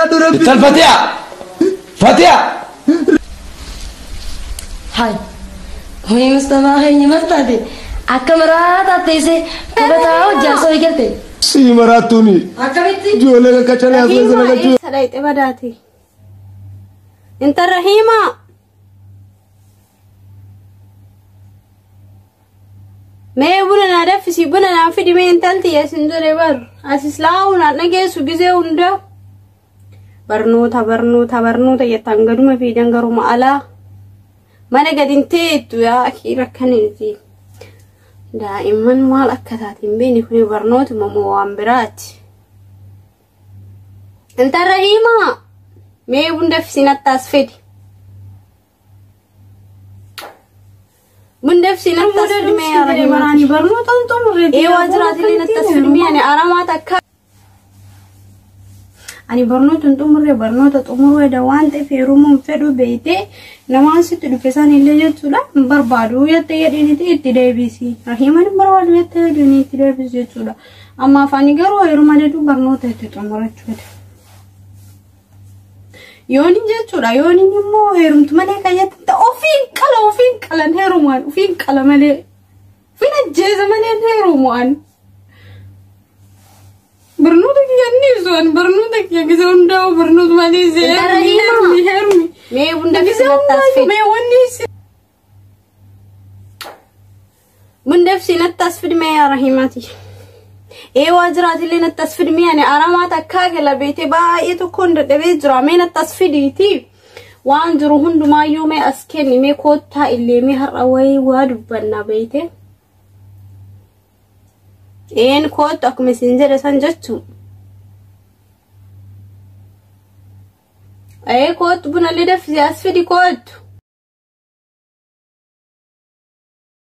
Sodaadhu Rabbi. Intal Fatiha! Fatiha! Hai. Wayii Mustafaa keenya maal taate? Akka maraataa teessee taphataa hojjaa eegalte. Sii maraattuuni. Akkamitti? Ijoollee kakkachalee as keessa Rahiimaa naqachuu. eessa dhayxe badaati? Intal Rahiimaa. Mee buna naa danfisi, buna naa fidi, mee intalti asin jedhe bar. Asis laa'u naan dhageessu gizee hunda. Barnoota, barnoota, barnoota jettan gaduma fiidan garuma alaa. Mana gadi hin teettu yaa akii rakkaniiti. Daa'imman maal akka taate hin beekne, kuni barnootuma moo waan biraati? Intal Rahiimaa, mee buna danfisi natti as fidi. Buna danfisi natti as fidi mee yaa Rahiimaa. Ani barnoota hin xumurre. Ee waa jiraatillee natti as fidi mee, ani aramaa takka. Ani barnoota hin xumurre, barnoota xumuruu eda waan ta'eef heerumuu hin fedhu beeytee, namaan sitti dhufe san illee jechuudha hin barbaadu jettee jedhiniiti itti deebisi. Rahiiman hin barbaadu jettee jedhini itti deebisi jechuudha. Ammaaf ani garuu heeruma jedhu barnoota itti xumurachuudha. Yoonin jechuudha, yoonin immoo heerumtu malee kayyatti ofiin qala, ofiin qalan heerumaan ofiin qala malee, ofiin ajjeesa malee heerumaan. Barnoota kiyya inni ibsu, ani barnoota kiyya gisa hundaa'u barnoota malee Intala heerumi heerumi heerumi. Mee buna danfisi Gisa natti as hundaa'u fidi. mee wanni isi. Buna danfisi natti as fidi mee yaa Rahiimaati. Ee waa jiraatillee natti as fidi mee, ani aramaa takkaa gala beetee baay'ee tokkoon dadhabee jira, mee natti as fidiiti. Waan jiru hundumaayyuu mee as kenni, mee koottaa illee, mee har'a wayii waa dubbanna beete. Een koottu akkuma isin jedhe san jechuu. Ee koottu, bunallee danfisi as fidi koottu.